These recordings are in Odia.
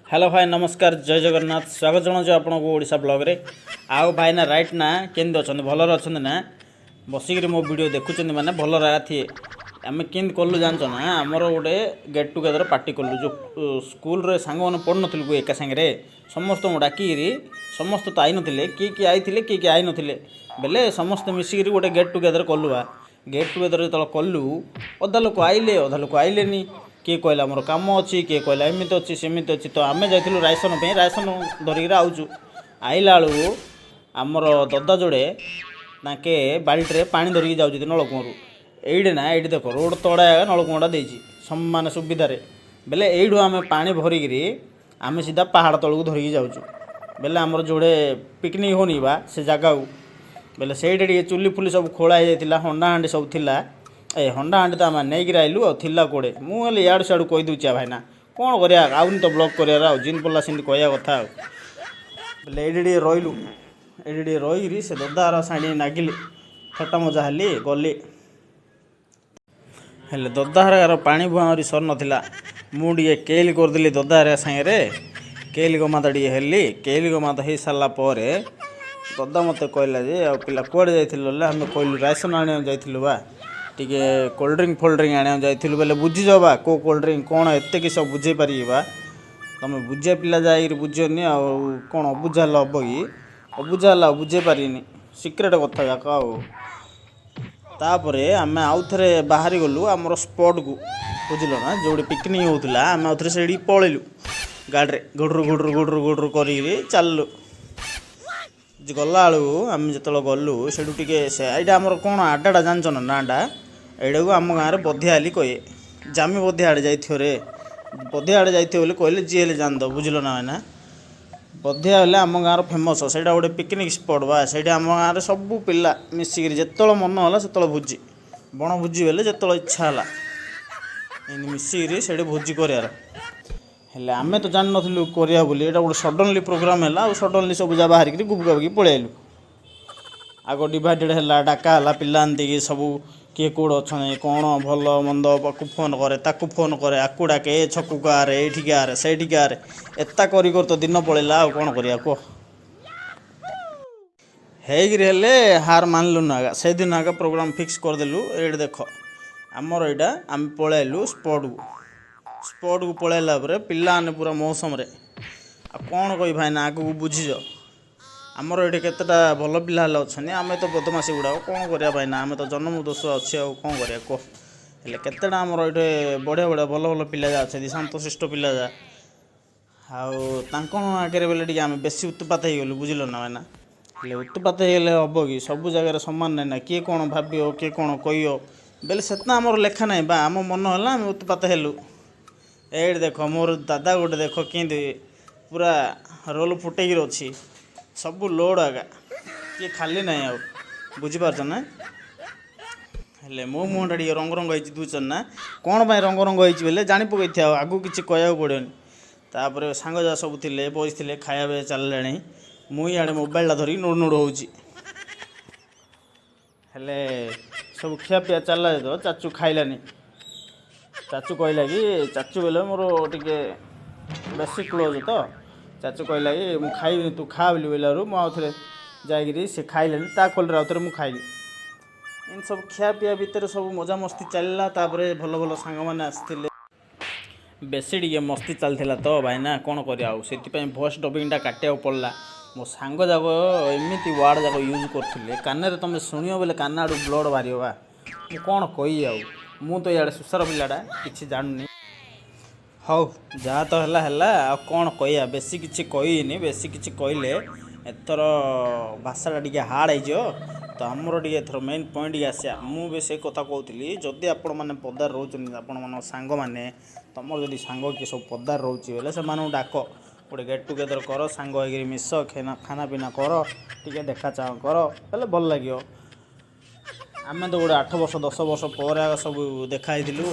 ହ୍ୟାଲୋ ଭାଇ, ନମସ୍କାର, ଜୟ ଜଗନ୍ନାଥ। ସ୍ୱାଗତ ଜଣାଉଛି ଆପଣଙ୍କୁ ଓଡ଼ିଶା ବ୍ଲଗ୍ରେ। ଆଉ ଭାଇନା, ରାଇଟ୍ ନା, କେମିତି ଅଛନ୍ତି? ଭଲରେ ଅଛନ୍ତି ନା? ବସିକିରି ମୋ ଭିଡ଼ିଓ ଦେଖୁଛନ୍ତି ମାନେ ଭଲରେ ଥିବେ। ଆମେ କେମିତି କଲୁ ଜାଣିଛ ନା? ଆମର ଗୋଟେ ଗେଟ୍ ଟୁଗେଦର ପାର୍ଟି କଲୁ। ଯେଉଁ ସ୍କୁଲରେ ସାଙ୍ଗମାନେ ପଢ଼ୁନଥିଲୁ ଏକା ସାଙ୍ଗରେ, ସମସ୍ତଙ୍କୁ ଡାକିକିରି, ସମସ୍ତେ ତ ଆଇନଥିଲେ, କିଏ କିଏ ଆଇଥିଲେ, କିଏ କିଏ ଆଇନଥିଲେ, ବେଲେ ସମସ୍ତେ ମିଶିକିରି ଗୋଟେ ଗେଟ୍ ଟୁଗେଦର କଲୁ ବା। ଗେଟ୍ ଟୁଗେଦର ଯେତେବେଳେ କଲୁ, ଅଧା ଲୋକ ଆଇଲେ, ଅଧା ଲୋକ ଆଇଲେନି। କିଏ କହିଲା ମୋର କାମ ଅଛି, କିଏ କହିଲା ଏମିତି ଅଛି, ସେମିତି ଅଛି। ତ ଆମେ ଯାଇଥିଲୁ ରାସନ ପାଇଁ, ରାସନ ଧରିକିରି ଆଉଛୁ। ଆଇଲା ବେଳକୁ ଆମର ଦଦା ଯୋଡ଼େ ତାଙ୍କେ ବାଲ୍ଟିରେ ପାଣି ଧରିକି ଯାଉଛନ୍ତି ନଳକୂଅରୁ। ଏଇଠି ନା, ଏଇଠି ଦେଖ, ରୋଡ଼ ତଳେ ନଳକୂଅଟା ଦେଇଛି ସମାନ ସୁବିଧାରେ। ବେଲେ ଏଇଠୁ ଆମେ ପାଣି ଭରିକିରି ଆମେ ସିଧା ପାହାଡ଼ ତଳକୁ ଧରିକି ଯାଉଛୁ। ବେଲେ ଆମର ଯୋଡ଼େ ପିକନିକ୍ ହଉନି ବା ସେ ଜାଗାକୁ, ବେଲେ ସେଇଠି ଟିକେ ଚୁଲି ଫୁଲି ସବୁ ଖୋଳା ହେଇଯାଇଥିଲା, ହଣ୍ଡା ହାଣ୍ଡି ସବୁ ଥିଲା। ଏ ହଣ୍ଡା ହାଣ୍ଡି ତ ଆମେ ନେଇକିରି ଆଇଲୁ। ଆଉ ଥିଲା କୋଡ଼େ, ମୁଁ ହେଲେ ଇଆଡ଼ୁ ସିଆଡ଼ୁ କହିଦେଉଛି। ଭାଇନା, କ'ଣ କରିବା, ଆଉନି ତ ବ୍ଲଗ୍ କରିବାର, ଆଉ ଜିନ୍ ପଡ଼ିଲା ସେମିତି କହିବା କଥା। ଆଉ ବେଲେ ଏଇଠି ଟିକେ ରହିଲୁ। ଏଇଠି ଟିକେ ରହିକିରି ସେ ଦଦାର ସାଙ୍ଗେ ନାଗିଲି, ଥଟ୍ଟା ମଜା ହେଲି, ଗଲି। ହେଲେ ଦଦା ହେରିକାର ପାଣି ବୁହା ଆହୁରି ସରିନଥିଲା। ମୁଁ ଟିକେ କେଇଲି କରିଦେଲି ଦଦା ହେରିକା ସାଙ୍ଗରେ, କେଇଲି ଗମାତ ଟିକେ ହେଲି। କେଇଲି ଗମାତ ହେଇସାରିଲା ପରେ ଦଦା ମୋତେ କହିଲା ଯେ, ଆଉ ପିଲା କୁଆଡ଼େ ଯାଇଥିଲୁ? ବୋଲେ ଆମେ କହିଲୁ, ରାସନ ଆଣିବାକୁ ଯାଇଥିଲୁ ବା, ଟିକେ କୋଲ୍ଡ ଡ୍ରିଙ୍କ ଫୋଲ୍ଡ ଡ୍ରିଙ୍କ ଆଣିବାକୁ ଯାଇଥିଲୁ। ବୋଲେ ବୁଝିଯାଅ ବା, କେଉଁ କୋଲ୍ଡ ଡ୍ରିଙ୍କ କ'ଣ, ଏତେ କି ସବୁ ବୁଝେଇ ପାରିବି ବା? ତମେ ବୁଝିବା ପିଲା ଯାଇକିରି ବୁଝିବନି, ଆଉ କ'ଣ ଅବୁଝା ହେଲେ ହବ କି? ଅବୁଝା ହେଲା ଆଉ ବୁଝେଇ ପାରିବିନି, ସିକ୍ରେଟ୍ କଥା ଯାକ। ଆଉ ତାପରେ ଆମେ ଆଉ ଥରେ ବାହାରି ଗଲୁ ଆମର ସ୍ପଟ୍କୁ, ବୁଝିଲ ନା? ଯେଉଁଠି ପିକନିକ୍ ହେଉଥିଲା, ଆମେ ଆଉ ଥରେ ସେଇଠିକି ପଳେଇଲୁ। ଗାଡ଼ିରେ ଗୁଡ଼ରୁ ଗୁଡ଼ରୁ ଗୁଡ଼ରୁ ଗୁଡ଼ରୁ କରିକିରି ଚାଲିଲୁ। ଗଲାବେଳକୁ ଆମେ ଯେତେବେଳେ ଗଲୁ ସେଇଠୁ ଟିକେ ସେ ଏଇଟା ଆମର କ'ଣ ଆଡ୍ଡାଟା ଜାଣିଛ ନା ନାଁଟା? ଏଇଟାକୁ ଆମ ଗାଁରେ ବଧିଆ ବୋଲି କହେ। ଜାମି ବଧିଆ ଆଡ଼େ ଯାଇଥିବ ରେ, ବଧିଆ ଆଡ଼େ ଯାଇଥିବ ବୋଲି କହିଲେ ଯିଏ ହେଲେ ଜାଣିଦେବ, ବୁଝିଲ ନା ଭାଇନା? ବଧିଆ ହେଲେ ଆମ ଗାଁର ଫେମସ୍। ସେଇଟା ଗୋଟେ ପିକନିକ୍ ସ୍ପଟ୍ ବା। ସେଇଠି ଆମ ଗାଁରେ ସବୁ ପିଲା ମିଶିକିରି ଯେତେବେଳେ ମନ ହେଲା ସେତେବେଳେ ଭୋଜି, ବଣଭୋଜି ହେଲେ ଯେତେବେଳେ ଇଚ୍ଛା ହେଲା, ଏମିତି ମିଶିକିରି ସେଇଠି ଭୋଜି କରିବାର। ହେଲେ ଆମେ ତ ଜାଣିନଥିଲୁ କରିବା ବୋଲି। ଏଇଟା ଗୋଟେ ସଡ଼ନଲି ପ୍ରୋଗ୍ରାମ୍ ହେଲା ଆଉ ସଡ଼ନଲି ସବୁ ଯାକ ବାହାରିକିରି ଗୁପ ଗାବିକି ପଳେଇ ଆଇଲୁ। ଆଗ ଡିଭାଇଡ଼େଡ଼ ହେଲା, ଡାକା ହେଲା ପିଲା ଏମିତିକି ସବୁ, କିଏ କେଉଁଠି ଅଛନ୍ତି, କ'ଣ ଭଲ ମନ୍ଦ, ପାକୁ ଫୋନ୍ କରେ, ତାକୁ ଫୋନ୍ କରେ, ଆକୁ ଡାକେ, ଏ ଛକକୁ ଆରେ, ଏଇଠିକି ଆରେ, ସେଇଠିକି ଆରେ, ଏତା କରି କରି ତ ଦିନ ପଳେଇଲା। ଆଉ କ'ଣ କରିବା କୁହ? ହେଇକିରି ହେଲେ ହାର ମାନିଲୁନୁ ଆଗା, ସେଇଦିନ ଆଗା ପ୍ରୋଗ୍ରାମ୍ ଫିକ୍ସ କରିଦେଲୁ। ଏଇଠି ଦେଖ ଆମର ଏଇଟା, ଆମେ ପଳେଇଲୁ ସ୍ପଟ୍କୁ। ସ୍ପଟ୍କୁ ପଳେଇଲା ପରେ ପିଲାମାନେ ପୁରା ମୌସମରେ। ଆଉ କ'ଣ କହିବି ଭାଇନା, ଆଗକୁ ବୁଝିଛ। ଆମର ଏଇଠି କେତେଟା ଭଲ ପିଲା ହେଲେ ଅଛନ୍ତି, ଆମେ ତ ବଦମାସି ଗୁଡ଼ାକ। କ'ଣ କରିବା ଭାଇନା, ଆମେ ତ ଜନ୍ମ ଦୋଷ ଅଛି, ଆଉ କ'ଣ କରିବା କୁହ? ହେଲେ କେତେଟା ଆମର ଏଇଠି ବଢ଼ିଆ ବଢ଼ିଆ ଭଲ ଭଲ ପିଲା ଯାହା ଅଛନ୍ତି, ଶାନ୍ତଶିଷ୍ଟ ପିଲା ଯାହା, ଆଉ ତାଙ୍କ ଆଗରେ ବେଲେ ଟିକେ ଆମେ ବେଶୀ ଉତ୍ପାତ ହେଇଗଲୁ, ବୁଝିଲ ନା ଭାଇନା? ହେଲେ ଉତ୍ପାତ ହେଇଗଲେ ହେବ କି? ସବୁ ଜାଗାରେ ସମାନ ନାହିଁ ନା, କିଏ କ'ଣ ଭାବିବ, କିଏ କ'ଣ କହିବ, ବେଲେ ସେଟା ଆମର ଲେଖା ନାହିଁ ବା। ଆମ ମନ ହେଲା, ଆମେ ଉତ୍ପାତ ହେଲୁ। ଏଇଠି ଦେଖ, ମୋର ଦାଦା ଗୋଟେ ଦେଖ କେମିତି ପୁରା ରୋଲ ଫୁଟେଇକିରି ଅଛି। ସବୁ ଲୋଡ଼ ଆଗା, କିଏ ଖାଲି ନାହିଁ ଆଉ, ବୁଝିପାରୁଛ ନା? ହେଲେ ମୋ ମୁହଁଟା ଟିକେ ରଙ୍ଗ ରଙ୍ଗ ହେଇଛି ଦୁଉଛନ୍ତି ନା? କ'ଣ ପାଇଁ ରଙ୍ଗ ରଙ୍ଗ ହେଇଛି ବୋଲେ ଜାଣି ପକେଇଥିବ, ଆଉ ଆଗକୁ କିଛି କହିବାକୁ ପଡ଼ିବନି। ତାପରେ ସାଙ୍ଗ ଯାହା ସବୁ ଥିଲେ ବସିଥିଲେ, ଖାଇବା ପିଇବା ଚାଲିଲାଣି। ମୁଁ ଇଆଡ଼େ ମୋବାଇଲଟା ଧରିକି ନୋଡ଼ ନୋଡ଼ ହେଉଛି। ହେଲେ ସବୁ ଖିଆପିଆ ଚାଲିଲା ଯେତେବେଳେ, ଚାଚୁ ଖାଇଲାନି। ଚାଚୁ କହିଲା କି, ଚାଚୁ ବୋଲେ ମୋର ଟିକେ ବେଶୀ କ୍ଲୋଜ୍ ତ, ଚାଚୁ କହିଲା କି ମୁଁ ଖାଇବିନି, ତୁ ଖା ବୋଲି କହିଲାରୁ ମୁଁ ଆଉ ଥରେ ଯାଇକିରି, ସେ ଖାଇଲାନି, ତା ଖୋଲିରେ ଆଉ ଥରେ ମୁଁ ଖାଇଲି। ଏମିତି ସବୁ ଖିଆପିଆ ଭିତରେ ସବୁ ମଜାମସ୍ତି ଚାଲିଲା। ତାପରେ ଭଲ ଭଲ ସାଙ୍ଗମାନେ ଆସିଥିଲେ, ବେଶୀ ଟିକେ ମସ୍ତି ଚାଲିଥିଲା ତ ଭାଇନା, କ'ଣ କରିବା ଆଉ? ସେଥିପାଇଁ ଭଏସ୍ ଡବିଂଟା କାଟିବାକୁ ପଡ଼ିଲା। ମୋ ସାଙ୍ଗ ଯାକ ଏମିତି ୱାର୍ଡ଼ ଯାକ ୟୁଜ୍ କରୁଥିଲେ, କାନରେ ତୁମେ ଶୁଣିବ ବୋଲେ କାନ ଆଡ଼ୁ ବ୍ଲଡ଼ ବାହାରିବ ବା। ମୁଁ କ'ଣ କହିବି ଆଉ? ମୁଁ ତ ଇଆଡ଼େ ସୁସାର ପିଲାଟା, କିଛି ଜାଣୁନି। ହଉ, ଯାହା ତ ହେଲା ହେଲା, ଆଉ କ'ଣ କହିବା? ବେଶୀ କିଛି କହିନି। ବେଶୀ କିଛି କହିଲେ ଏଥର ଭାଷାଟା ଟିକେ ହାର୍ଡ଼ ହେଇଯିବ। ତ ଆମର ଟିକେ ଏଥର ମେନ୍ ପଏଣ୍ଟ ଟିକେ ଆସିବା। ମୁଁ ବି ସେଇ କଥା କହୁଥିଲି, ଯଦି ଆପଣମାନେ ପଦାରେ ରହୁଛନ୍ତି, ଆପଣମାନଙ୍କ ସାଙ୍ଗମାନେ, ତୁମର ଯଦି ସାଙ୍ଗ କିଏ ସବୁ ପଦାରେ ରହୁଛି ବୋଲେ ସେମାନଙ୍କୁ ଡାକ, ଗୋଟେ ଗେଟ୍ ଟୁଗେଦର୍ କର, ସାଙ୍ଗ ହେଇକିରି ମିଶ, ଖାନା ପିନା କର, ଟିକେ ଦେଖା ଚାହାଁ କର, ହେଲେ ଭଲ ଲାଗିବ। ଆମେ ତ ଗୋଟେ 8 ବର୍ଷ 10 ବର୍ଷ ପରେ ଆଗ ସବୁ ଦେଖା ହେଇଥିଲୁ।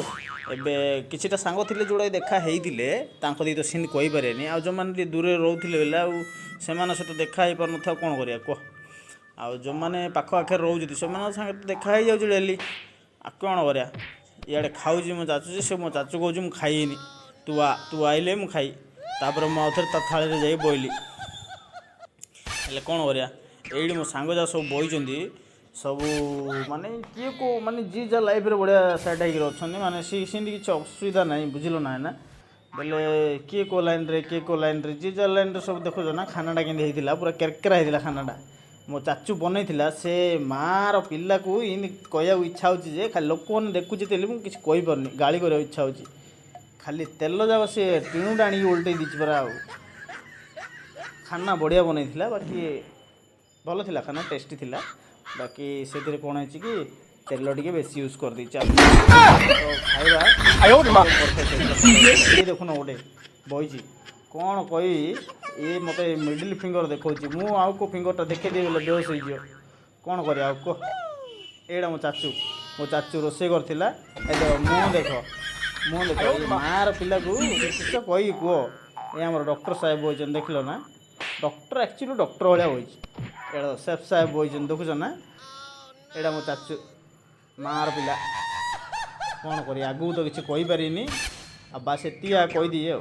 ଏବେ କିଛିଟା ସାଙ୍ଗ ଥିଲେ ଯେଉଁଟା ଦେଖା ହେଇଥିଲେ, ତାଙ୍କ ଦେଇ ତ ସେମିତି କହିପାରିବେନି। ଆଉ ଯେଉଁମାନେ ଟିକେ ଦୂରରେ ରହୁଥିଲେ ବେଲେ ଆଉ ସେମାନଙ୍କ ସହିତ ଦେଖା ହେଇପାରୁନଥିବ, କ'ଣ କରିବା କୁହ? ଆଉ ଯେଉଁମାନେ ପାଖ ଆଖରେ ରହୁଛନ୍ତି, ସେମାନଙ୍କ ସାଙ୍ଗରେ ତ ଦେଖା ହେଇଯାଉଛି ଡେଲି। ଆଉ କ'ଣ କରିବା? ଇଆଡ଼େ ଖାଉଛି ମୋ ଚାଚୁ ଯେ, ସେ ମୋ ଚାଚୁ କହୁଛି ମୁଁ ଖାଇନି, ତୁ ଆ, ତୁ ଆଇଲେ ମୁଁ ଖାଇ। ତାପରେ ମୁଁ ଆଉଥରେ ତା ଥାଳିରେ ଯାଇ ବଇଲି। ହେଲେ କ'ଣ କରିବା? ଏଇଠି ମୋ ସାଙ୍ଗ ଯାକ ସବୁ ବଇଛନ୍ତି ସବୁ। ମାନେ କିଏ କେଉଁ, ମାନେ ଯିଏ ଯାହା ଲାଇଫ୍ରେ ବଢ଼ିଆ ସେଟ୍ ହେଇକିରି ଅଛନ୍ତି। ମାନେ ସେ ସେମିତି କିଛି ଅସୁବିଧା ନାହିଁ, ବୁଝିଲ ନା? ନା ବୋଲେ କିଏ କେଉଁ ଲାଇନ୍ରେ, କିଏ କେଉଁ ଲାଇନ୍ରେ, ଯିଏ ଯାହା ଲାଇନ୍ରେ ସବୁ। ଦେଖୁଛ ନା ଖାନାଟା କେମିତି ହେଇଥିଲା? ପୁରା କେରକେରା ହେଇଥିଲା ଖାନାଟା। ମୋ ଚାଚୁ ବନେଇଥିଲା। ସେ ମାଆର ପିଲାକୁ ଏମିତି କହିବାକୁ ଇଚ୍ଛା ହେଉଛି ଯେ ଖାଲି ଲୋକମାନେ ଦେଖୁଛି ତେଲେ ମୁଁ କିଛି କହିପାରୁନି, ଗାଳି କରିବାକୁ ଇଚ୍ଛା ହେଉଛି। ଖାଲି ତେଲ ଯାକ ସେ ଟିଣୁଟା ଆଣିକି ଓଲଟେଇ ଦେଇଛି ପରା। ଆଉ ଖାନା ବଢ଼ିଆ ବନେଇଥିଲା, ବାକି ଭଲ ଥିଲା ଖାନା, ଟେଷ୍ଟି ଥିଲା। ବାକି ସେଥିରେ କ'ଣ ହେଇଛି କି ତେଲ ଟିକେ ବେଶୀ ୟୁଜ୍ କରିଦେଇଛି। ଆଉ ତ ଖାଇବା ପରଫେକ୍ଟ ହେଇଥିଲା। ଇଏ ଦେଖୁନ, ଗୋଟେ ବଇଛି, କ'ଣ କହିବି? ଇଏ ମୋତେ ମିଡ଼ିଲ୍ ଫିଙ୍ଗର ଦେଖାଉଛି। ମୁଁ ଆଉ କେଉଁ ଫିଙ୍ଗରଟା ଦେଖେଇ ଦେବି ବୋଲେ ବେହୋସ ହେଇଯିବ। କ'ଣ କରିବା ଆଉ କୁହ? ଏଇଟା ମୋ ଚାଚୁ, ମୋ ଚାଚୁ ରୋଷେଇ କରିଥିଲା। ଏ ଦେଖ, ମୁଁ ଦେଖ, ମୁଁ ଦେଖ, ଏଇ ମାଆର ପିଲାକୁ କିସ କହିବି କୁହ? ଏ ଆମର ଡକ୍ଟର ସାହେବ ବଇଛନ୍ତି, ଦେଖିଲ ନା? ଡକ୍ଟର, ଆକ୍ଚୁଆଲି ଡକ୍ଟର ଭଳିଆ ବଇଛି। ଏଇଟା ସେଫ୍ ସାହେବ ବଇଛନ୍ତି, ଦେଖୁଛ ନା? ଏଇଟା ମୋ ଚାଚୁ। ମାଆର ପିଲା, କ'ଣ କରିବା? ଆଗକୁ ତ କିଛି କହିପାରିନି, ଆଉ ବାସ୍ ଏତିକି କହିଦିଏ।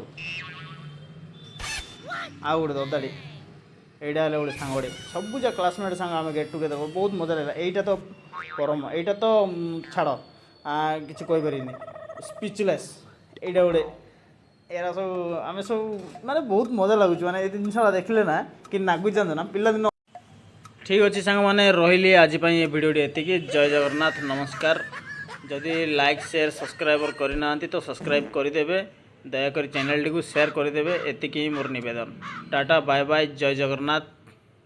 ଆଉ ଗୋଟେ ଦଦାଡ଼ି, ଏଇଟା ହେଲେ ଗୋଟେ ସାଙ୍ଗଟେ। ସବୁ ଯାକ କ୍ଲାସମେଟ୍ ସାଙ୍ଗ। ଆମେ ଗେଟ୍ ଟୁଗେଦର, ବହୁତ ମଜା ଲାଗିଲା। ଏଇଟା ତ ପରମ, ଏଇଟା ତ ଛାଡ଼, କିଛି କହିପାରିବିନି, ସ୍ପିଚଲେସ୍। ଏଇଟା ଗୋଟେ, ଏରା ସବୁ ଆମେ ସବୁ ମାନେ ବହୁତ ମଜା ଲାଗୁଛି। ମାନେ ଏ ଜିନିଷଟା ଦେଖିଲେ ନା କି ନାଗୁଛି ଜାଣିଛ ନା ପିଲାଦିନ। ଠିକ୍ ଅଛି ସାଙ୍ଗମାନେ, ରହିଲି। ଆଜି ପାଇଁ ଏ ଭିଡ଼ିଓଟି ଏତିକି। ଜୟ ଜଗନ୍ନାଥ, ନମସ୍କାର। ଯଦି ଲାଇକ୍, ସେୟାର, ସବସ୍କ୍ରାଇବର କରିନାହାନ୍ତି ତ ସବସ୍କ୍ରାଇବ୍ କରିଦେବେ। ଦୟାକରି ଚ୍ୟାନେଲଟିକୁ ସେୟାର କରିଦେବେ। ଏତିକି ହିଁ ମୋର ନିବେଦନ। ଟାଟା, ବାଏ ବାଏ, ଜୟ ଜଗନ୍ନାଥ।